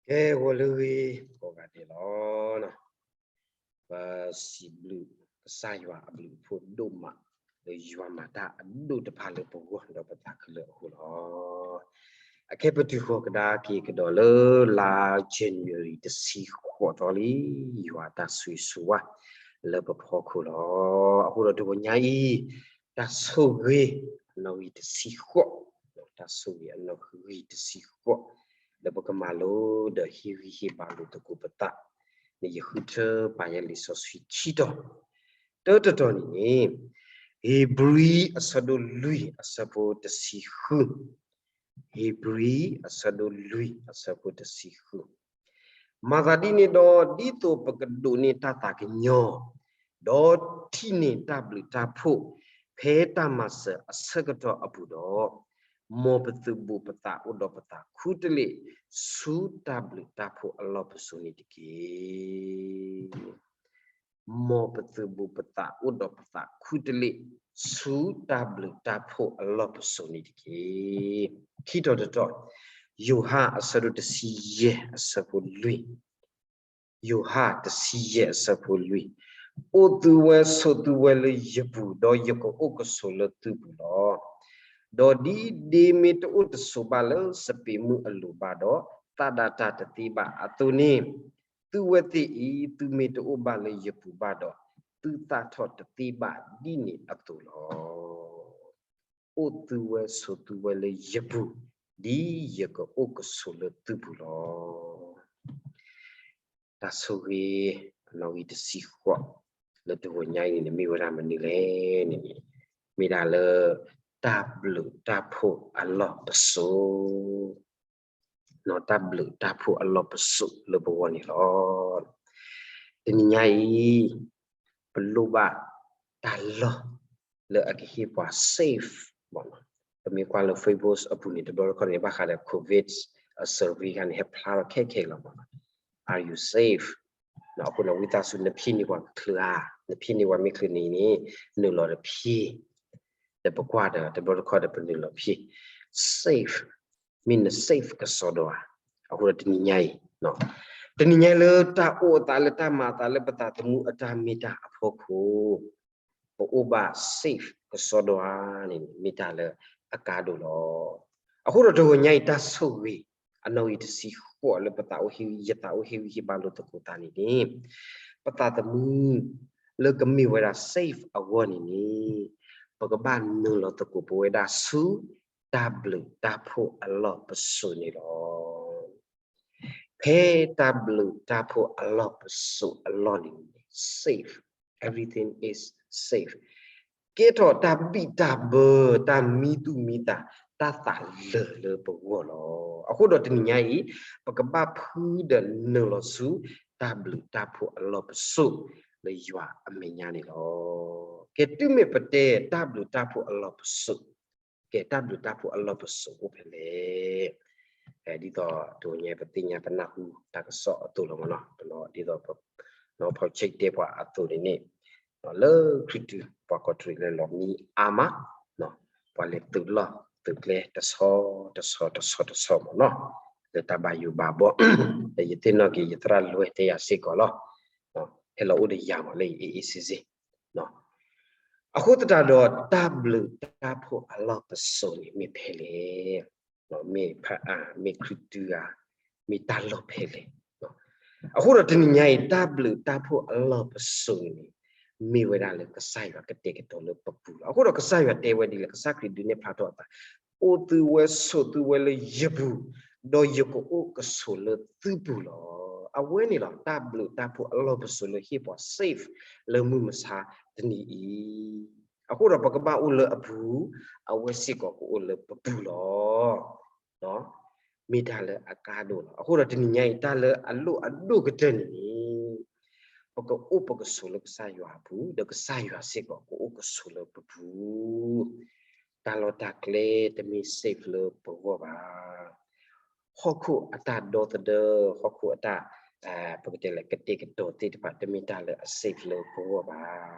ကဲ ဂီၤလၢအဂ့ၤ ကိးဂၤဒဲးလီၤ. ပစံးဘျုးကစၢ်ယွၤအဘျုးအဖှိၣ်ဒိၣ်မး လၢယွၤမၤတၢ်အဒိၣ်တဖၣ်လၢပဂီၢ်ဒီးပသးခုလၢအဃိလီၤ. အခဲပတုၤဃီၤကဒါက့ၤကဒီးလၢလါ January တဆံဃိးသီလံ, ယွၤတၢ်ဆိၣ်ဂ့ၤဆိၣ်ဝါ လၢပဖီခိၣ်လီၤ. အဃိဒီးတဂီၤညါအံၤ တၢ်ဆိၣ်ဂ့ၤအနီၣ်ဂံၢ်တဆံဃိး, တၢ်ဆိၣ်ဂ့ၤအနီၣ်ဂံၢ်တဆံဃိး လၢပကမၤလိဒီးဟ့ၣ်ဂံၢ်ဟ့ၣ်ဘါလိာ်သကိးပသးန့ၣ် ယဃုထၢပာ်ယဲလံာ်စီဆှံခံတီၤ, တၢတတီၤန့ၣ်န့ၣ် ဧ့ၤဘြံၤအဆၢဒိၣ်လွံၢ်အဆၢဖိတဆံဃု, ဧ့ၤဘြံၤအဆၢဒိၣ်လွံၢ်အဆၢဖိတဆံဃု, မၤသးဒ်န့ၣ်ဒီး ဒ်သိးပကဒိးန့ၢ်တၢ်သးကညီၤ, ဒီးထံၣ်န့ၢ်တၢ်ဘျုးတၢ်ဖှိၣ် ဖဲတၢ်မၤစၢၤအဆၢကတီၢ်အပူၤဒီး, မ်ပသုးဘူးပသးအိၣ်ဒီးပသးခူတလ့ၢ် ဆူတၢ်ဘျုးတၢ်ဖှိၣ်အလီၢ်ပစိာ်န့ၣ်တက့ၢ်. မ်ပသုးဘူးပသးအိၣ်ဒီးပသးခူတလ့ၢ် ဆူတၢ်ဘျုးတၢ်ဖှိၣ်အလီၢ်ပစိာ်န့ၣ်တက့ၢ်. ခံတီၤတတီၤ, ယိၤဟၣ်အဆၢဒိၣ်တဆံယဲၢ်အဆၢဖိလွံၢ်, ယိၤဟၣ်တဆံယဲၢ်အဆၢဖိလွံၢ်, အိၣ်သုဝဲဆိးသုဝဲလၢယပူၤ, ဒီးယကအိၣ်ကဆိးလၢသုပူၤလီၤ. ဒီးဒ်ဒ့မ့ၢ်တအိၣ်တဆိးဘၣ်လၢစပံးမုၢ်အလိၤဘၣ်ဒီး, သၣ်ဒၣ်တၢ်တသ့ဘၣ်အသိးန့ၣ်, သုဝဲသ့ၣ်အံၤ သုမ့ၢ်တအိၣ်ဘၣ်လၢယပူၤဘၣ်ဒီး, သုသၣ်ထီၣ်တသ့ဘၣ်ဒ်န့ၣ်အသိးလီၤ. အိၣ်သုဝဲဆိးသုဝဲလၢယပူၤ, ဒ်ယကအိၣ်ကဆိးလၢသုပူၤလီၤ. တၢ်ဆိၣ်ဂ့ၤအနီၣ်ဂံၢ်တဆံဃိး လၢတဂီၤညါအံၤန့ၣ် မ့ၢ်ဝဲဒၣ်မနုၤလဲၣ်န့ၣ်, မ့ၢ်ဒၣ်လၢ တၢ်ဘျုးတၢ်ဖှိၣ်အလီၢ်ပစိာ် တၢ်ဘျုးတၢ်ဖှိၣ်အလီၢ်ပစိာ်လၢပဂီၢ်န့ၣ်လီၤ. တနံၤညါအံၤ ပလိၣ်ဘၣ်တၢ်လီၢ်လၢအကဟ့ၣ်ပှၤ safe မ့ၢ်နီၤ. ပမ့ၢ်ကွၢ်လၢ Facebook အပူၤန့ၣ် တဘျီတခီၣ်န့ၣ် ဘၣ်ဃးဒီး COVID အ survey ခါန့ၣ် ဟဲဖျါထီၣ်ခဲခဲလီၤမ့ၢ်နီၤ. Are you safe? အဃိန့ၣ် ဝံသးစူၤ နဖံးန့ၢ်ပှၤကချုးဧါ, နဖံးန့ၢ်ပှၤမ့ၢ်ချုးန့ၣ်န့ၣ် နုာ်လီၤတဖံး ဒီးပကွၢ်ဒီး တဘျီတခီၣ်ဒီးပနုာ်လီၤဖံး safe, မ့ၢ်န safe ကစီဒီဧါ. အဃိဒီးတနံၤညါအံၤ, တနံၤညါလၢတၢ်အိၣ်အသးလၢတၢ်မၤအသးလၢပသးသမူအတၢ်မ့ၢ်တၢ်အဖီခိၣ်, ပအိၣ်ဘၣ် safe ကစီဒီဧါန့ၣ် မ့ၢ်တၢ်လၢအကါဒိၣ်လီၤ. အဃိဒီးတဂီၤညါအံၤ တၢ်ဆိၣ်ဂ့ၤအနီၣ်ဂံၢ်တဆံဃိးလၢပသးအိၣ်ဟ့ၣ်ဂံၢ် ယသးအိၣ်ဟ့ၣ်ဂံၢ်ဟ့ၣ်ဘါလိာ်သကိးသးန့ၣ်န့ၣ်, ပသးသမူ လၢကမ့ၢ်ဝဲဒၣ် safe အဂီၢ်န့ၣ်န့ၣ်, ပကဘၣ်နုာ်လီၤသကိးပဝဲဒၣ်ဆူ တၢ်ဘျုးတၢ်ဖှိၣ်အလီၢ်ပစိာ်န့ၣ်လီၤ. ဖဲတၢ်ဘျုးတၢ်ဖှိၣ်အလီၢ်ပစိာ်အလီၢ်န့ၣ်န့ၣ် safe, everything is safe. ကဲထီၣ်တၢ်ဘံၣ်တၢ်ဘၢ တၢ်မံသူၣ်မံသး တၢ်သးလၢာ်လၢပဂီၢ်လီၤ. အဃိဒီးတနံၤညါအံၤ ပကဘၣ်ဖုဒီးနုာ်လီၤဆူ တၢ်ဘျုးတၢ်ဖှိၣ်အလီၢ်ပစိာ် လၢယွၤအမဲာ်ညါန့ၣ်လီၤ. ကဲ တုၤမ့ၢ်ပတဲတၢ်ဘျုးတၢ်ဖှိၣ်အလီၢ်ပစိာ်, ကဲ တၢ်ဘျုးတၢ်ဖှိၣ်အလီၢ်ပစိာ်အိၣ်ဖဲလဲၣ်. ဒ်သိးတဂီၤညါပသ့ၣ်ညါပနၢ်ဟူတၢ်ကစီၣ်အသိးလီၤမ့ၢ်နီၤ, ဒ်သိး ဖီဆ့တဲပှၤအသိးန့ၣ်န့ၣ်, လၢခရံာ်တုၤ ပှၤကီၢ်တရံးလၢလီၤမံအါမး, ပှၤလဲၤသုးလီၢ်သုးကျဲတဆီတဆီတဆီတဆီမ့ၢ်နီၤ, လၢတၢ်ဘၣ်ယိၣ်ဘၣ်ဘီ, ဒီးယသ့ၣ်နီၣ်က့ၤ ယသရၣ်လွဲတဲယၤစ့ၢ်ကီးလီၤ, ဟဲလီၤအိၣ်ဒီးယၤမးလၢ အ့ၣ်အ့ၣ်စ့ၣ်စ့ၣ် အဃိသတးဒီး တၢ်ဘျုးတၢ်ဖှိၣ်အလီၢ်ပစိာ်န့ၣ်မ့ၢ်ဖဲလဲၣ်, မ့ၢ်ဖးအါ, မ့ၢ်ခရံာ်တုၤဧါ, မ့ၢ်တၢ်လီၢ်ဖဲလဲၣ်. အဃိဒီးတနံၤညါအံၤ တၢ်ဘျုးတၢ်ဖှိၣ်အလီၢ်ပစိာ်န့ၣ် မ့ၢ်ဝဲဒၣ်လၢကစၢ်ယွၤကတဲာ်ကတီၤလၢပပူၤလီၤ. အဃိဒီးကစၢ်ယွၤတဲဝဲဒ်လဲၣ်, ကစၢ်ခရံာ်ဒုးနဲၣ်ဖျါထီၣ်အသး, အိၣ်သုဝဲဆိးသုဝဲလၢယပူၤ, ဒီးယကအိၣ်ကဆိးလၢသုပူၤလီၤ. အဝဲန့ၣ်လီၤ တၢ်ဘျုးတၢ်ဖှိၣ်အလီၢ်ပစိာ်လၢဟ့ၣ်ပှၤ safe လၢမုၢ်မဆါတနံၤအံၤ. အဃိဒီးပကဘၣ်အိၣ်လၢအပူၤ, အဝဲစ့ၢ်ကီးကအိၣ်လၢပပူၤလီၤ. မ့ၢ်တၢ်လၢအကါဒိၣ်လီၤ. အဃိဒီးတနံၤညါအံၤ တၢ်လၢအလိၣ်အဒိၣ်ကတၢၢ်န့ၣ်န့ၣ်, ပကအိၣ်ပကဆိးလၢကစၢ်ယွၤအပူၤ, ဒီးကစၢ်ယွၤစ့ၢ်ကီးကအိၣ်ကဆိးလၢပပူၤ. တၢ်လီၢ်တၢ်ကျဲတမ့ၢ် safe လၢပဂီၢ်ဘၣ်. ဟီၣ်ခိၣ်အတၢ်ဒီသဒၢ, ဟီၣ်ခိၣ်အတၢ်, ပကတဲလဲၣ် ကတဲာ်ကတီၤသ့ၣ်တဖၣ် တမ့ၢ်တၢ်လၢအ safe လၢပဂီၢ်ဘၣ်.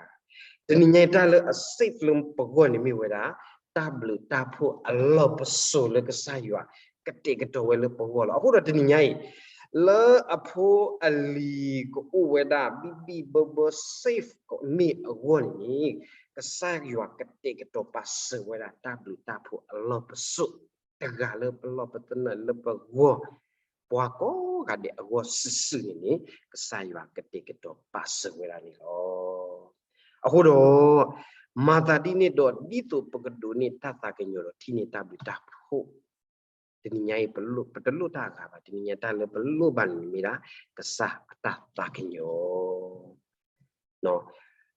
တနံၤညါအံၤ တၢ်လၢအ safe လၢပဂီၢ်န့ၣ်မ့ၢ်ဝဲဒၣ် တၢ်ဘျုးတၢ်ဖှိၣ်အလီၢ်ပစိာ်လၢကစၢ်ယွၤကတဲာ်ကတီၤဝဲလၢပဂီၢ်လီၤ. အဃိဒီးတနံၤညါအံၤ လၢအဖိအလံၤကအိၣ်ဝဲဒၣ် ဘံၣ်ဘံၣ်ဘၢဘၢ safe မ့ၢ်အဂီၢ်န့ၣ်န့ၣ်, ကစၢ်ယွၤကတဲာ်ကတီၤပာ်စၢၤဝဲဒၣ်တၢ်ဘျုးတၢ်ဖှိၣ်အလီၢ်ပစိာ် တဂၤလၢပလီၢ်ပသနၢၣ်လၢပဂီၢ်, ပှၤကိးဂၤဒဲးအဂီၢ်စုာ်စုာ်န့ၣ်န့ၣ်, ကစၢ်ယွၤကတဲာ်ကတီၤပာ်စၢၤဝဲဒၣ်န့ၣ်လီၤ. အဃိဒီး မၤသးဒ်န့ၣ်ဒီး ဒ်သိးပကဒိးန့ၢ်တၢ်သးကညီၤဒီးထံၣ်န့ၢ်တၢ်ဘျုးတၢ်ဖှိၣ်, တနံၤညါအံၤ ပတလိၣ်တၢ်အဂၤဘၣ်. တနံၤညါတၢ်လၢပလိၣ်ဘၣ်န့ၣ်မ့ၢ်ဒၣ် ကစၢ်အတၢ်သးကညီၤ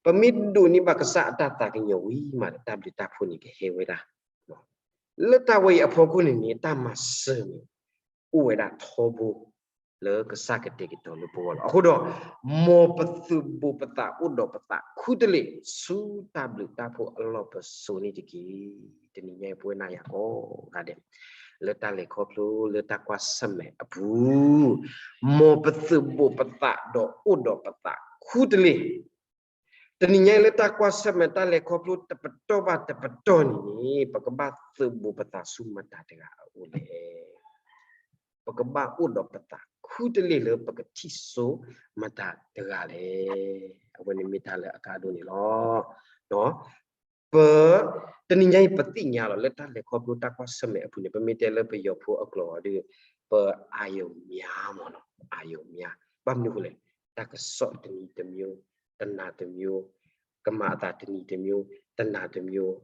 ပမ့ၢ်ဒိးန့ၢ်ဘၣ်ကစၢ်အတၢ်သးကညီၤဝံၤမးဒီး တၢ်ဘျုးတၢ်ဖှိၣ်န့ၣ်ကဟဲဝဲဒၣ် လၢတၢ်ဝဲအံၤအဖီခိၣ်န့ၣ်န့ၣ် တၢ်မၤစၢၤန့ၣ် အိၣ်ဝဲဒၣ်ထီဘိ လၢကစၢ်ကတဲာ်ကတီၤလၢပဂီၢ်လီၤ. အဃိဒီး မ်ပသုးဘူးပသးအိၣ်ဒီးပသးခူတလ့ၢ် ဆူတၢ်ဘျုးတၢ်ဖှိၣ်အလီၢ်ပစိာ်န့ၣ်တက့ၢ်. တနံၤညါအံၤပဝဲနၤယၤကိးဂၤဒဲး လၢတၢ်လဲၤခီဖျိလၢတၢ်ကွၢ်ဆၢၣ်မဲာ်အပူၤ, မ်ပသုးဘူးပသးဒီးအိၣ်ဒီးပသးခူတလ့ၢ်. တနံၤညါအံၤလၢတၢ်ကွၢ်ဆၢၣ်မဲာ်တၢ်လဲၤခီဖျိတပတီၢ်ဘၣ်တပတီၢ်န့ၣ်န့ၣ် ပကဘၣ်သုးဘူးပသးဆူမတၤတဂၤအအိၣ်လဲၣ်. ပကဘၣ်အိၣ်ဒီးပသးခူတလ့ၢ်လၢပကထံၣ်စိမတၤတဂၤလဲၣ်. အဝဲန့ၣ်မ့ၢ်တၢ်လၢအကါဒိၣ်န့ၣ်လီၤ. ပ, တနံၤညါအံၤပသ့ၣ်ညါလီၤ လၢတၢ်လဲၤခီဖျိတၢ်ကွၢ်ဆၢၣ်မဲာ်အပူၤန့ၣ် ပမ့ၢ်တဲလၢပယီၤဖိအကျိာ်အီၤဒီး ပအာရုံများမ့ၢ်နီၤ, အာရုံများ. ဘၣ်မနုၤအဃိလဲၣ်, တၢ်ကစီၣ်တနံၤတမျိုး, တနၤတမျိုး, ကမၤအသးတနံၤတမျိုး, တနၤတမျိုး,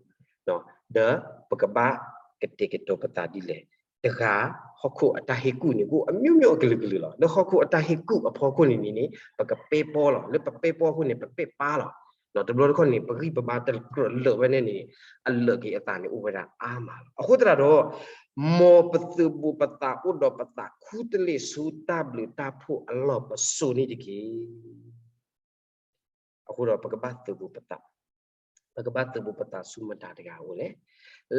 ဒီးပကဘၣ်ကတဲာ်ကတီၤပသးဒ်လဲၣ်. တဂၤ ဟီၣ်ခိၣ်အတၢ်ဟ့ၣ်ကူၣ်န့ၣ် အိၣ်အမျိုးမျိုးအကလုာ်ကလုာ်လီၤ. လၢဟီၣ်ခိၣ်အတၢ်ဟ့ၣ်ကူၣ်အဖီခိၣ်န့ၣ်န့ၣ်န့ၣ် ပကပဲပီလီၤ. လၢပပဲပီအဃိန့ၣ် ပပဲပါလီၤ. ဒီးတဘျီတခီၣ်န့ၣ် ပဂံၢ်ပဘါတကြၢးလၢာ်ဝဲန့ၣ်န့ၣ် အလၢာ်က့ၤအသးန့ၣ်အိၣ်ဝဲဒၣ်အါမးလီၤ. အဃိသတးဒီး မ်ပသုးဘူးပသးအိၣ်ဒီးပသးခူတလ့ၢ်ဆူတၢ်ဘျုးတၢ်ဖှိၣ်အလီၢ်ပစိာ်န့ၣ်တက့ၢ်. အဃိဒီးပကဘၣ်သုးဘူးပသး, ပကဘၣ်သုးဘူးပသးဆူမတၤတဂၤအအိၣ်လဲၣ်.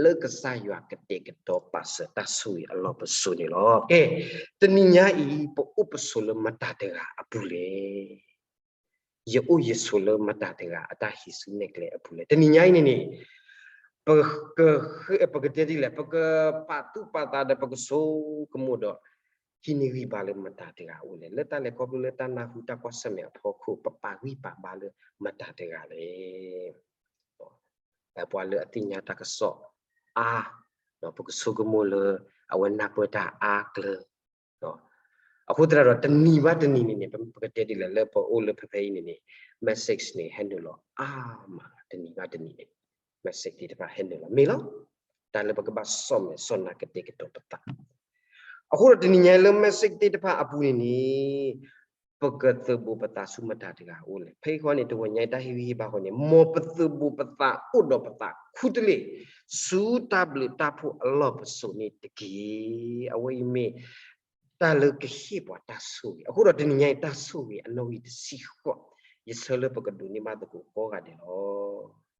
လၢကစၢ်ယွၤကတဲာ်ကတီၤပာ်စၢၤတၢ်ဆိၣ်ဂ့ၤအလီၢ်ပစိာ်န့ၣ်လီၤ. ကဲ, တနံၤညါအံၤ ပအိၣ်ပဆိးလၢမတၤတဂၤအပူၤလဲၣ်. ယအိၣ်ယဆိးလၢမတၤတဂၤအတၢ်ဟံးစုနဲၣ်ကျဲအပူၤလဲၣ်. တနံၤညါအံၤန့ၣ်န့ၣ် ပက, ပကတဲဒ်လဲၣ်, ပကပာ်သူၣ်ပာ်သးဒီးပကဆိကမိၣ်ဒီး ဟံးန့ၢ်ဂံၢ်ဘါလၢမတၤတဂၤအအိၣ်လဲၣ်. လၢတၢ်လဲၤခီဖျိလၢတၢ်နၢ်ဟူတၢ်ကွၢ်ဆၢၣ်မဲာ်အဖီခိၣ် ပပာ်ဂံၢ်ပာ်ဘါလၢမတၤတဂၤလဲၣ်. ပှၤလၢအသ့ၣ်ညါတၢ်ကစီၣ်အါ, ပကဆိကမိၣ်လၢ အဝဲနၢ်ပၢၢ်တၢ်အါကျၢၤ. အဃိသတးဒီး တနံၤဘၣ်တနံၤန့ၣ်န့ၣ် ပကတဲဒ်လဲၣ် လၢပအိၣ်လၢဖဲဖဲအံၤန့ၣ်န့ၣ် message န့ၣ် ဟဲနုာ်လီၤအါမးလီၤ. တနံၤဘၣ်တနံၤန့ၣ် message သ့ၣ်တဖၣ်ဟဲနုာ်လီၤ မ့ၢ်လီၤ. တၢ်လၢပကဘၣ်စီၣ်မဲာ်စီၣ်နါကတဲာ်ကတီၤပသး အဃိဒီးတနံၤညါလၢ message သ့ၣ်တဖၣ်အပူၤန့ၣ်န့ၣ် ပကသုးဘူးပသးဆူမတၤတဂၤအအိၣ်လဲၣ်. ဖဲအံၤဃီန့ၣ် တဝဲညါတၢ်ဟ့ၣ်ဂံၢ်ဟ့ၣ်ဘါဃီန့ၣ် မ်ပသုးဘူးပသးအိၣ်ဒီးပသးခူတလ့ၢ် ဆူတၢ်ဘျုးတၢ်ဖှိၣ်အလီၢ်ပစိာ်န့ၣ်တက့ၢ်. အဝဲအံၤမ့ၢ် တၢ်လၢကဟ့ၣ်ပှၤတၢ်ဆိၣ်ဂ့ၤ. အဃိဒီးတနံၤညါအံၤတၢ်ဆိၣ်ဂ့ၤအနီၣ်ဂံၢ်တဆံဃိး ယဆၢလၢပကဒိးန့ၢ်ဘၣ်သကိးကိးဂၤဒဲးလီ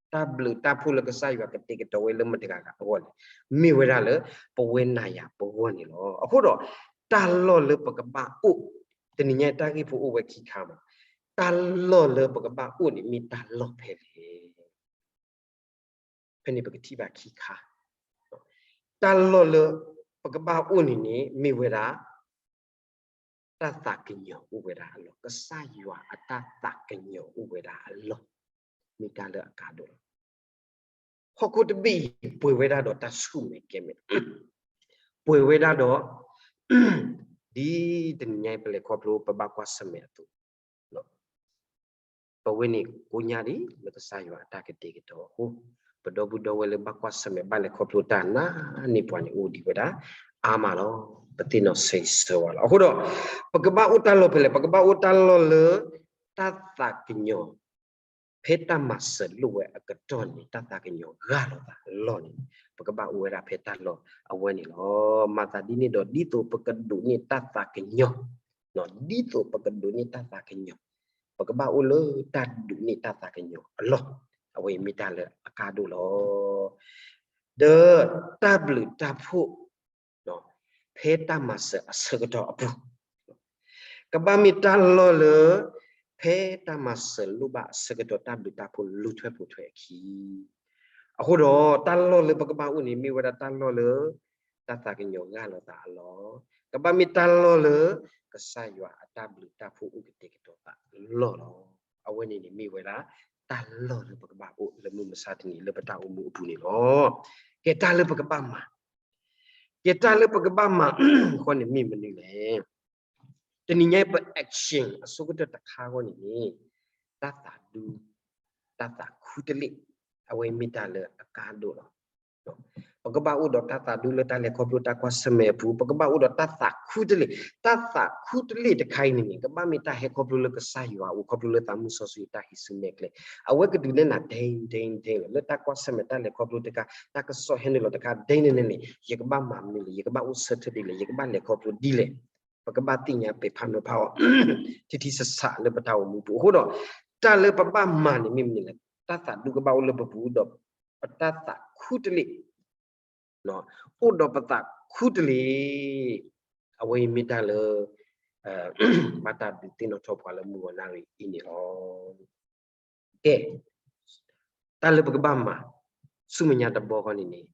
ၤ. တၢ်ဘျုးတၢ်ဖှိၣ်လၢကစၢ်ယွၤကတဲာ်ကတီၤဝဲလၢမတၤတဂၤအဂီၢ်လဲၣ်, မ့ၢ်ဝဲဒၣ်လၢပဝဲနၤယၤပဂီၢ်န့ၣ်လီၤ. အဃိဒီး တၢ်လီၢ်လၢပကဘၣ်အိၣ်, တနံၤညါတၢ်ဂ့ၢ်ဖိအိၣ်ဝဲခံခါမး, တၢ်လီၢ်လၢပကဘၣ်အိၣ်န့ၣ်မ့ၢ်တၢ်လီၢ်ဖဲလဲၣ်. ဖဲန့ၣ်ပကထံၣ်ဘၣ်ခံခါ, တၢ်လီၢ်လၢပကဘၣ်အိၣ်န့ၣ်န့ၣ် မ့ၢ်ဝဲဒၣ် တၢ်သးကညီၤအိၣ်ဝဲဒၣ်အလီၢ်, ကစၢ်ယွၤအတၢ်သးကညီၤအိၣ်ဝဲဒၣ်အလီၢ်, မ့ၢ်တၢ်လၢအကါဒိၣ်လီၤ. ဟီၣ်ခိၣ်တဘ့ၣ်အံၤ ပှဲၤဝဲဒၣ်ဒီးတၢ်ဆူၣ်မဲာ်ကဲမဲာ်, ပှဲၤဝဲဒၣ်ဒီး ဒ်တနံၤညါအံၤပလဲၤခီဖျိပဘၣ်ကွၢ်ဆၢၣ်မဲာ်အသိး ပဝဲန့ၣ်ကိးညါဒ်လၢကစၢ်ယွၤအတၢ်ကတဲာ်ကတီၤအဃိ, ပဒီပုၢ်ဒီဝဲၢ်လၢဘၣ်ကွၢ်ဆၢၣ်မဲာ်ဘၣ်လဲၤခီဖျိတၢ်နါန့ၢ်ပှၤန့ၣ် အိၣ်ဒံးဝဲဒၣ်အါမးလီၤ. ပသ့ၣ်နီၣ်ဆၢဂ့ၤဆၢဝါလီၤ. အဃိဒီး ပကဘၣ်အိၣ်တၢ်လီၢ်ဖဲလဲၣ်, ပကဘၣ်အိၣ်တၢ်လီၢ်လၢ တၢ်သးကညီၤ ဖဲတၢ်မၤစၢၤလိာ်ဝဲအကတီၢ်န့ၣ် တၢ်သးကညီၤဂၢ်လိာ်သးအလီၢ်န့ၣ် ပကဘၣ်အိၣ်ဝဲဒၣ်ဖဲတၢ်လီၢ်အဝဲန့ၣ်လီၤ. မၤသးဒ်န့ၣ်ဒီး ဒ်သိးပကဒိးန့ၢ်တၢ်သးကညီၤ, ဒ်သိးပကဒိးန့ၢ်တၢ်သးကညီၤ, ပကဘၣ်အိၣ်လၢတၢ်ဒိးန့ၢ်တၢ်သးကညီၤအလီၢ်, အဝဲအံၤမ့ၢ်တၢ်လၢအကါဒိၣ်လီၤ. ဒီးတၢ်ဘျုးတၢ်ဖှိၣ် ဖဲတၢ်မၤစၢၤအဆၢကတီၢ်အပူၤ ကဘၣ်မ့ၢ်တၢ်လီၢ်လၢ ဖဲတၢ်မၤစၢၤလိာ်ဘၣ်အဆၢကတီၢ် တၢ်ဘျုးတၢ်ဖှိၣ်လူၤထွဲပူၤထွဲအခံ, အဃိဒီး တၢ်လီၢ်လၢပကဘၣ်အိၣ်န့ၣ် မ့ၢ်ဝဲဒၣ်တၢ်လီၢ်လၢ တၢ်သးကညီၤဂၢ်လိာ်သးအလီၢ်, ကဘၣ်မ့ၢ်တၢ်လီၢ်လၢ ကစၢ်ယွၤအတၢ်ဘျုးတၢ်ဖှိၣ်အိၣ်ကတဲာ်ကတီၤသးလီၢ်လီၤ. အဝဲန့ၣ်န့ၣ်မ့ၢ်ဝဲဒၣ် တၢ်လီၢ်လၢပကဘၣ်အိၣ်လၢမုၢ်မဆါတနံၤလၢပတၢ်အိၣ်မူအပူၤန့ၣ်လီၤ. ကဲတၢ်လၢပကဘၣ်မၤ, ကဲတၢ်လၢပကဘၣ်မၤဃီန့ၣ်မ့ၢ်မနုၤလဲၣ်. တနံၤညါပ action အဆိကတၢၢ်တခါဃီန့ၣ်န့ၣ် တၢ်သးဒူ, တၢ်သးခူတလ့ၢ်, အဝဲမ့ၢ်တၢ်လၢအကါဒိၣ်လီၤ. ပကဘၣ်အိၣ်ဒီးတၢ်သးဒူလၢတၢ်လဲၤခီဖျိတၢ်ကွၢ်ဆၢၣ်မဲာ်အပူၤ, ပကဘၣ်အိၣ်ဒီးတၢ်သးခူတလ့ၢ်, တၢ်သးခူတလ့ၢ်တခါအံၤန့ၣ်န့ၣ် ကဘၣ်မ့ၢ်တၢ်ဟဲခီဖျိလၢကစၢ်ယွၤအအိၣ် ခီဖျိလၢသးမုၢ်စီဆှံအတၢ်ဟံးစုနဲၣ်ကျဲ, အဝဲကဒုးနဲၣ်နၤ ဒ့ဒ့ဒ့လီၤ လၢတၢ်ကွၢ်ဆၢၣ်မဲာ်တၢ်လဲၤခီဖျိတခါ, တၢ်ကစီၣ်ဟဲနုာ်လီၤတခါ ဒ့န့ၣ်န့ၣ်န့ၣ် ယကဘၣ်မၤမနုၤလဲၣ်, ယကဘၣ်အိၣ်ဆၢထၢၣ်ဒ်လဲၣ်, ယကဘၣ်လဲၤခီဖျိဒ်လဲၣ်, ပကဘၣ်သ့ၣ်ညါပဲာ်ဖးနီၤဖးအီၤ ထံထံဆးဆးလၢပတၢ်အိၣ်မူပူၤအဃိဒီး တၢ်လၢပဘၣ်မၤန့ၣ်မ့ၢ်မနုၤလဲၣ်, တၢ်သးဒူကဘၣ်အိၣ်လၢပပူၤဒီး ပတၢ်သးခူတလ့ၢ်, အိၣ်ဒီးပသးခူတလ့ၢ်, အဝဲအံၤမ့ၢ်တၢ်လၢ ဘၣ်တၢ်ဒုးသ့ၣ်နီၣ်ထီၣ်ပှၤလၢမုၢ်ဂီၤနၣ်ရံၣ်အံၤန့ၣ်လီၤ. ကဲ, တၢ်လၢပကဘၣ်မၤ ဆူမဲာ်ညါတဘျီဃီန့ၣ်န့ၣ်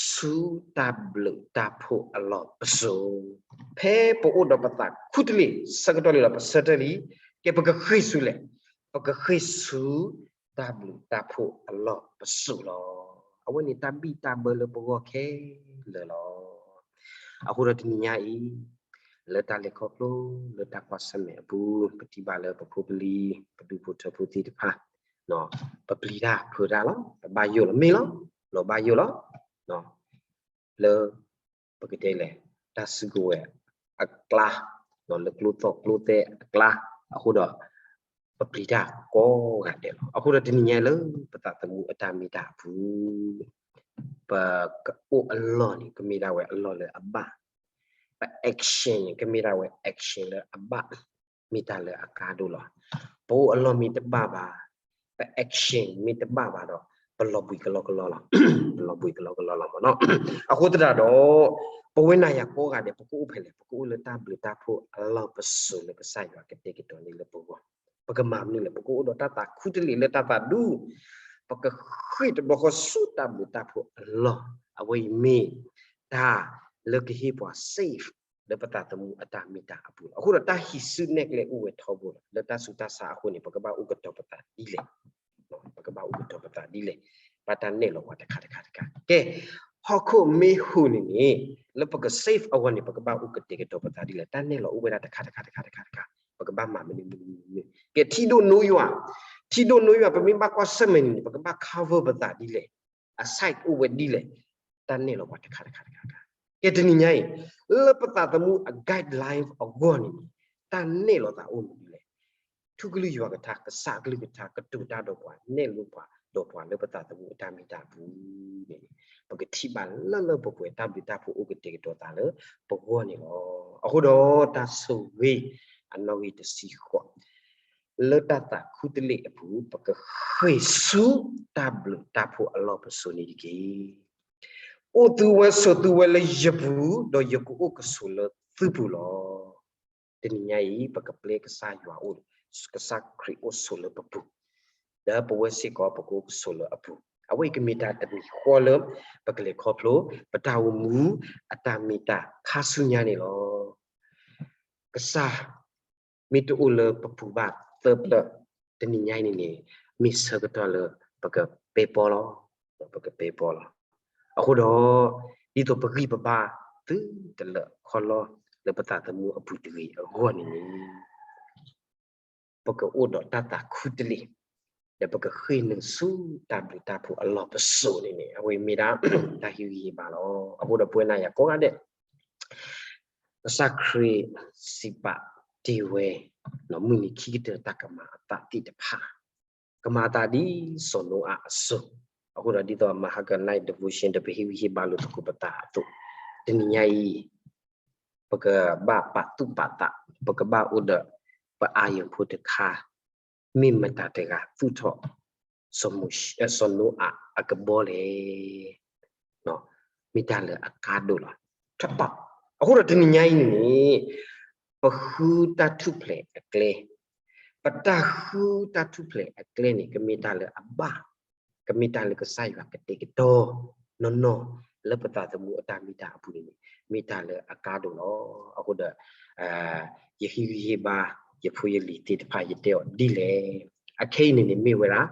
ဆူတၢ်ဘျုးတၢ်ဖှိၣ်အလီၢ်ပစိာ်, ဖဲပအိၣ်ဒီးပသးခူတလ့ၢ် ဆၢကတီၢ်လံဒီးပဆၢထၢၣ်လံ, ကဲပကဃ့ၢ်ဆူလဲၣ်, ပကဃ့ၢ်ဆူ တၢ်ဘျုးတၢ်ဖှိၣ်အလီၢ်ပစိာ်လီၤ. အဝဲန့ၣ်တၢ်ဘံၣ်တၢ်ဘၢလၢပဂီၢ်ခဲလၢာ်လီၤ. အဃိဒီးတနံၤညါအံၤ လၢတၢ်လဲၤခီဖျိ လၢတၢ်ကွၢ်ဆၢၣ်မဲာ်အပူၤ ပထံၣ်ဘၣ်လၢပဖိပလံၤ ပဒူဖိထၢဖိသ့ၣ်တဖၣ် ပပျံၤတၢ်ဖုးတၢ်လီၤ. ပဘၣ်ယိၣ်လီၤမ့ၢ်လီၤ, လီၤဘၣ်ယိၣ်လီၤ. လၢ ပကတဲလဲၣ် တၢ်စုကဝဲၤအကျါ, လၢကျိသီၣ်ကျိသဲအကျါ, အဃိဒီး ပပျံၤတၢ်ကိးဂၤဒဲးလီၤ. အဃိဒီးတနံၤညါလၢပသးသမူအတၢ်မ့ၢ်တၢ်အပူၤ ပကအိၣ်အလီၢ်န့ၣ် ကမ့ၢ်ဒၣ်ဝဲအလီၢ်လၢအဘၣ်, ပ action န့ၣ် ကမ့ၢ်ဒၣ်ဝဲ action လၢအဘၣ်, မ့ၢ်တၢ်လၢအကါဒိၣ်လီၤ. ပအိၣ်အလီၢ်မ့ၢ်တဘၣ်ဘၣ်, ပ action မ့ၢ်တဘၣ်ဘၣ်ဒီး ပလီၤဘှံးကလီကလီလီၤ, ပလီၤဘှံးကလီကလီလီၤမ့ၢ်နီၤ. အဃိသတးဒီး ပဝဲနၤယၤကိးဂၤဒဲး ပကအိၣ်ဖဲလဲၣ်, ပကအိၣ်လၢတၢ်ဘျုးတၢ်ဖှိၣ်အလီၢ်ပစိာ်လၢကစၢ်ယွၤကတဲာ်ကတီၤန့ၢ်လၢပဂီၢ်, ပကမၤမနုၤလဲၣ်, ပကအိၣ်ဒီးတၢ်သးခူတလ့ၢ်လၢတၢ်သးဒူ, ပကဃ့ၢ်တဘျီဃီဆူတၢ်ဘျုးတၢ်ဖှိၣ်အလီၢ်, အဝဲအံၤမ့ၢ် တၢ်လၢကဟ့ၣ်ပှၤ safe လၢပသးသမူအတၢ်မ့ၢ်တၢ်အပူၤလီၤ. အဃိဒီးတၢ်ဟံးစုနဲၣ်ကျဲအိၣ်ဝဲထီဘိလီၤ. လၢတၢ်ဆူးတၢ်ဆါအဃိန့ၣ် ပကဘၣ်အိၣ်ကတီၤပသးဒ်လဲၣ်, ပကဘၣ်အိၣ်ကတီၤပသးဒ်လဲၣ်, ဘၣ်တၢ်နဲၣ်လီၤပှၤတခါတခါတခါ. ကဲ, ဟီၣ်ခိၣ်မ့ၢ်ဟူးန့ၣ်န့ၣ် လၢပက safe အဂီၢ်န့ၣ် ပကဘၣ်အိၣ်ကတဲာ်ကတီၤပသးဒ်လဲၣ်, တၢ်နဲၣ်လီၤအိၣ်ဝဲဒၣ်တခါတခါတခါတခါတခါ, ပကဘၣ်မၤမနုၤမနုၤမနုၤ, ကဲထံဒိၣ်နိယွၤ, ထံဒိၣ်နိယွၤ ပမ့ၢ်ဘၣ်ကွၢ်ဆၢၣ်မဲာ်န့ၣ်န့ၣ် ပကဘၣ် cover ပသးဒ်လဲၣ်, အ side အိၣ်ဝဲဒ်လဲၣ်, တၢ်နဲၣ်လီၤပှၤတခါတခါတခါတခါ. ကဲတနံၤညါအံၤ လၢပသးသမူအ guideline အဂီၢ်န့ၣ်န့ၣ် တၢ်နဲၣ်လီၤသးအိၣ်မနုၤလဲၣ်, ထူကလုၢ်ယွၤကထါ ကစၢ်ကလုၢ်ကထါ ကတိၤတၢ်ဒီးပှၤ နဲၣ်လိပှၤ ဒီးပှၤလၢပသးသမူအတၢ်မ့ၢ်တၢ်အပူၤန့ၣ်န့ၣ် ပကထံၣ်ဘၣ်လၢလၢပှဲၤပှဲၤ တၢ်ဘျုးတၢ်ဖှိၣ်အိၣ်ကတဲာ်ကတီၤသးလၢပဂီၢ်န့ၣ်လီၤ. အဃိဒီးတၢ်ဆိၣ်ဂ့ၤအနီၣ်ဂံၢ်တဆံဃိး လၢတၢ်သးခူတလ့ၢ်အပူၤ ပကဃ့ၢ်ဆူတၢ်ဘျုးတၢ်ဖှိၣ်အလီၢ်ပစိာ်န့ၣ်တက့ၢ်. အိၣ်သုဝဲဆိးသုဝဲလၢယပူၤ ဒီးယကအိၣ်ကဆိးလၢသုပူၤလီၤ. တနံၤညါအံၤ ပကပျဲကစၢ်ယွၤအိၣ်, ကစၢ်ခရံာ်အိၣ်ဆိးလၢပပူၤ, ဒီးပဝဲစ့ၢ်ကီးပကအိၣ်ကဆိးလၢအပူၤ, အဝဲအံၤကမ့ၢ်တၢ်တမံၤဃီလၢ ပကလဲၤခီဖျိ ပတၢ်အိၣ်မူအတၢ်မ့ၢ်တၢ်ခါဆူညါန့ၣ်လီၤ. ကစၢ် မ့ၢ်တအိၣ်လၢပပူၤဘၣ်သၢပျၢၢ်, တနံၤညါအံၤန့ၣ်န့ၣ် မ့ၢ်ဆၢကတီၢ်လၢပကပဲပီလီၤ, ပကပဲပီလီၤ. အဃိဒီး ဒ်သိးပဂံၢ်ပဘါသုတလၢာ်ခီလီၤလၢပသးသမူအပူၤတဂ့ၤအဂီၢ်န့ၣ်န့ၣ် ပကအိၣ်ဒီးတၢ်သးခူတလ့ၢ်, ဒီးပကဃ့ၢ်နုာ်ဆူတၢ်ဘျုးတၢ်ဖှိၣ်အလီၢ်ပစိာ်န့ၣ်န့ၣ် အဝဲမ့ၢ်ဒၣ်တၢ်ဟ့ၣ်ဂံၢ်ဟ့ၣ်ဘါလီၤ. အဃိဒီးပဝဲနၤယၤကိးဂၤဒဲး ကစၢ်ခရံာ်စံးပာ်တ့ၢ်ဝဲ မုၢ်နံၤခံကတၢၢ်တၢ်ကမၤအသးသ့ၣ်တဖၣ် ကမၤအသးဒ်စီၤနိအၤအစိၤ, အဃိဒီးဒ်သိးမဟါကနၣ် devotion ဒီးပဟ့ၣ်ဂံၢ်ဟ့ၣ်ဘါလိာ်သကိးပသးအသိး, တနံၤညါအံၤ ပကဘၣ်ပာ်သူၣ်ပာ်သး, ပကဘၣ်အိၣ်ဒီးပအါယံၤဖိတခါ မ့ၢ်မတၤတဂၤသူၣ်ထီၣ် စီၤနိအၤအကဘီလဲၣ်. မ့ၢ်တၢ်လၢအကါဒိၣ်လီၤ. အဃိဒီးတနံၤညါအံၤန့ၣ် ပဃုတၢ်ထူၣ်ဖျဲးအကျဲ, ပတၢ်ဃုတၢ်ထူၣ်ဖျဲးအကျဲန့ၣ် ကမ့ၢ်တၢ်လၢအဘၣ်, ကမ့ၢ်တၢ်လၢကစၢ်ယွၤကတဲာ်ကတီၤနီၢ်နီၢ် လၢပသးသမူအတၢ်မ့ၢ်တၢ်အပူၤန့ၣ်န့ၣ် မ့ၢ်တၢ်လၢအကါဒိၣ်လီၤ. အဃိဒီး ယဟံးဂံၢ်ဟ့ၣ်ဘါ ယဖိယလံၤသ့ၣ်တဖၣ် ယတဲအီၤဒ်လဲၣ်. အခဲအံၤန့ၣ်န့ၣ် မ့ၢ်ဝဲဒၣ်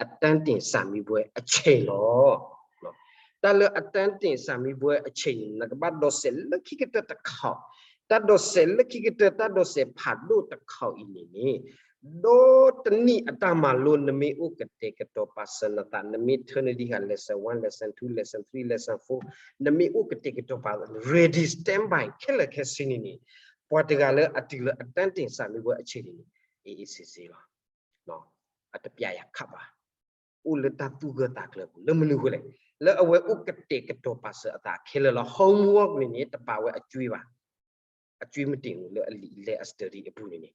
အတန်းတင်စာမေးပွဲအချိန်လီၤ. တၢ်လၢအတန်းတင်စာမေးပွဲအချိန်န့ၣ် နကဘၣ်ဒိးစဲးလၢခံကတၢၢ်တခါ, တၢ်ဒိးစဲးလၢခံကတၢၢ် တၢ်ဒိးစဲးဖးဒိၣ်တခါအံၤန့ၣ်န့ၣ် ဒီတနံၣ်အတၢ်မၤလိ နမ့ၢ်အိၣ်ကတဲာ်ကတီၤပာ်စၢၤနသး, နမ့ၢ်ထၢနုာ်ဒံးဃာ် lesson one, lesson two, lesson three, lesson four, နမ့ၢ်အိၣ်ကတဲာ်ကတီၤပာ် ready standby ခဲလၢာ်ခဲဆ့န့ၣ်န့ၣ် ပှၤတဂၤလၢအတုၤလၢအတန်းတင်စာမေးပွဲအချိန်န့ၣ်န့ၣ် အ့ၣ်အ့ၣ်စ့စ့လီၤ. အတပျဲယၤခးဘၣ်, အိၣ်လၢတၢ်သူၣ်ဂၢၢ်သးကျၢၤအပူၤ လၢမနုၤအဃိလဲၣ်, လၢအဝဲအိၣ်ကတဲာ်ကတီၤပာ်စၢၤအသးခဲလၢာ်လီၤ. Homework န့ၣ်န့ၣ် တပာ်ဝဲအကြွေးဘၣ်, အကြွေးမတ့ၢ်ဘူးလၢအလံာ်လဲၢ်အ study အပူၤန့ၣ်န့ၣ်.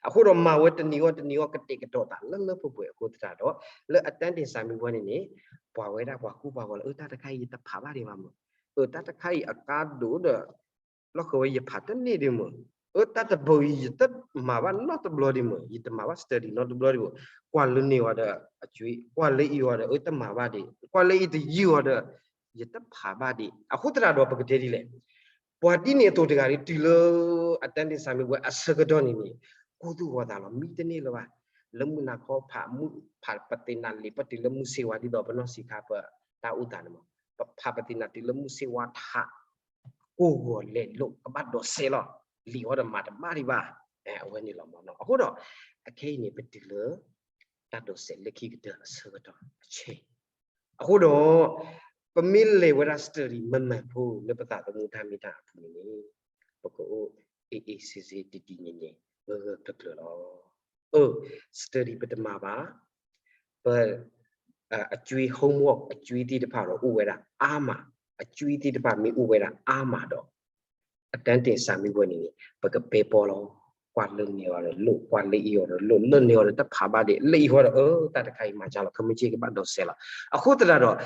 အဃိဒီးမၤဝဲတနံၤဂီၢ်တနံၤဂီၢ် ကတဲာ်ကတီၤသးလၢလၢပှဲၤပှဲၤအဃိသတးဒီး လၢအတန်းတင်စာမေးပွဲန့ၣ်န့ၣ် ပှၤဝဲဒၣ်ပှၤကူပှၤဂီၤလၢ အၢ တၢ်တခါအံၤ ယတဖးဘၣ်ဒံးဘၣ်မး, အၢ တၢ်တခါအံၤအကါဒိၣ်ဒီး လီၢ်ဃၢၤဝဲယဖးတန့ၢ်ဒံးမး, အၢ တၢ်တဘီအံၤ ယတမၤဘၣ်နီတဘျီဒံးမး, ယတမၤဘၣ် study နီတဘျီဒံးမး, ကွၢ်လၢန့ၣ်ဝံၤဒီး အကြွေး, ကွၢ်လၢအံၤဝံၤဒီး အၢ တမၤဘၣ်ဒံး, ကွၢ်လၢအံၤတယုၢ်ဝံၤဒီး ယတဖးဘၣ်ဒံး. အဃိသတးဒီးပကတဲဒ်လဲၣ်, ပှၤဒ်န့ၣ်အသိးတဂၤဒီး တုၤလၢအတန်းတင်စာမေးပွဲအဆၢကတီၢ်န့ၣ်န့ၣ် ကိၢ်သူၣ်ဂီၤသးလီၤ, မံတန့ၢ်လၢၤဘၣ်. လၢမုၢ်နၤခီဖးမုၢ်ဖးပသ့ၣ်နၤလံာ် ပတုၤလၢမုၢ်ဆ့ဝါ ဒ်သိးပနီၢ်ဆံးခါပတၢ်အိၣ်သးန့ၣ်မး, ပဖးပသ့ၣ်နၤတုၤလၢမုၢ်ဆ့ဝါထး ကိၢ်ဂီၤလဲၤလိာ် ကဘၣ်ဒိးစဲးလီၤ, လံာ်အီၤဒီးမၤတဘၣ်ဒံးဘၣ်. အဝဲန့ၣ်လီၤမးနီၤ. အဃိဒီး အခဲအံၤန့ၣ် ပတုၤလၢ တၢ်ဒိးစဲးလၢခံကတၢၢ်အဆၢကတီၢ်အဆဲး. အဃိဒီး ပမ့ၢ်လဲၤဝဲဒၣ် study မၤမၤဖိလၢပသးသမူတၢ်မ့ၢ်တၢ်အပူၤန့ၣ်န့ၣ် ပကအိၣ် အ့ၣ်အ့ၣ်ဆ့ဆ့ တံၤတံၤညဲၢ်ညဲၢ် ဂၢၢ်ဂၢၢ်ကျၢၤကျၢၤလီၤ. အၢ study ပတမၤဘၣ်, ပ အကြွေး homework အကြွေးသ့ၣ်တဖၣ်ဒီး အိၣ်ဝဲဒၣ်အါမး, အကြွေးသ့ၣ်တဖၣ်မ့ၢ်အိၣ်ဝဲဒၣ်အါမးဒီး အတန်းတင်စာမေးပွဲန့ၣ်န့ၣ် ပကပဲပီလီၤ. ကွၢ်လၢန့ၣ်အီၤဒီးလိၣ်, ကွၢ်လၢအံၤအီၤဒီးလိၣ်, လၢန့ၣ်အီၤဒီးတဖးဘၣ်ဒံး, လၢအံၤအီၤဒီး အၢ တၢ်တခါအံၤမၤကၢ်လီၤ, ခမ့ၢ်က့ကဘၣ်ဒိးစဲးလီၤ. အဃိသတးဒီး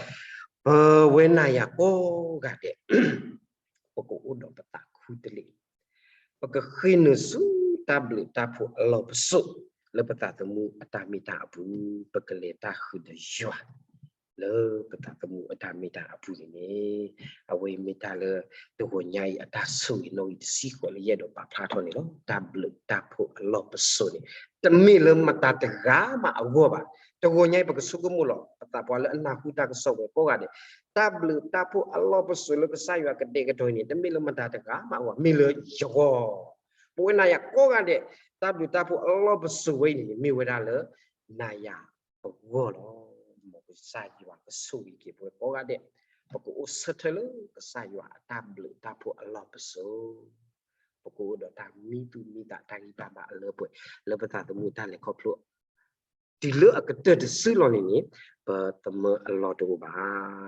ပဝဲနၤယၤကိးဂၤဒဲး ပကအိၣ်ဒီးပသးခူတလ့ၢ်, ပကဃ့နုာ်ဆူတၢ်ဘျုးတၢ်ဖှိၣ်အလီၢ်ပစိာ် လၢပသးသမူအတၢ်မ့ၢ်တၢ်အပူၤ, ပကလဲၤတၢ်ဃုာ်ဒီးယွၤ လၢပသးသမူအတၢ်မ့ၢ်တၢ်အပူၤန့ၣ်န့ၣ်, အဝဲအံၤမ့ၢ်တၢ်လၢတဂီၤညါအံၤ အတၢ်ဆိၣ်ဂ့ၤနီၣ်ဂံၢ်တဆံဃိးလၢယအဲၣ်ဒိးပာ်ဖျါထီၣ်န့ၣ်လီၤ. တၢ်ဘျုးတၢ်ဖှိၣ်အလီၢ်ပစိာ်န့ၣ် တမ့ၢ်လၢမတၤတဂၤမးအဂီၢ်ဘၣ်. တဂီၤညါအံၤ ပကဆိကမိၣ်လီၤ ပသးပှၤလၢအနၢ်ဟူတၢ်ကစီၣ်ဝဲကိးဂၤဒဲး, တၢ်ဘျုးတၢ်ဖှိၣ်အလီၢ်ပစိာ်လၢကစၢ်ယွၤကတဲာ်ကတီၤအံၤန့ၣ် တမ့ၢ်လၢမတၤတဂၤမးအဂီၢ်, မ့ၢ်လၢယဂီၢ်. ပဝဲနၤယၤကိးဂၤဒဲး တၢ်ဘျုးတၢ်ဖှိၣ်အလီၢ်ပစိာ်ဝဲအံၤန့ၣ် မ့ၢ်ဝဲဒၣ်လၢ နၤယၤအဂီၢ်လီၤ. မ်ကစၢ်ယွၤကဆိၣ်ဂ့ၤက့ၤပဝဲကိးဂၤဒဲး, ပကအိၣ်ဆၢထၢၣ်လၢကစၢ်ယွၤအတၢ်ဘျုးတၢ်ဖှိၣ်အလီၢ်ပစိာ်, ပကအိၣ်ဒီးတၢ်မံသူၣ်မံသး တၢ်ဂံၢ်တၢ်ဘါအလၢပှဲၤ လၢပသးသမူတၢ်လဲၤခီဖျိ တုၤလၢအကတၢၢ်တစုလီၤန့ၣ်န့ၣ် ပသမၢအလီၢ်တအိၣ်ဘၣ်.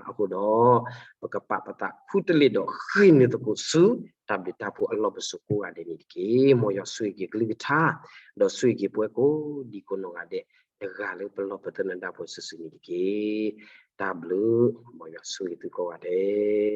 အဃိဒီး ပကပာ်ပသးခူတလ့ၢ်ဒီးဃ့ၢ်နုာ်သကိးဆူ တၢ်ဘျုးတၢ်ဖှိၣ်အလီၢ်ပစိာ်ကိးဂၤဒဲးန့ၣ်တက့ၢ်. မ်ယွၤဆိၣ်ဂ့ၤက့ၤကလုၢ်ကထါ, ဒီးဆိၣ်ဂ့ၤက့ၤပဝဲကိးဒံကိးနီၢ်ဂၤဒဲး တဂၤလၢပလီၢ်ပသနၢၣ်ဒၣ်ပှဲၤစုာ်စုာ်န့ၣ်တက့ၢ်. တၢ်ဘျုး, မ်ယွၤဆိၣ်ဂ့ၤသုကိးဂၤဒဲး.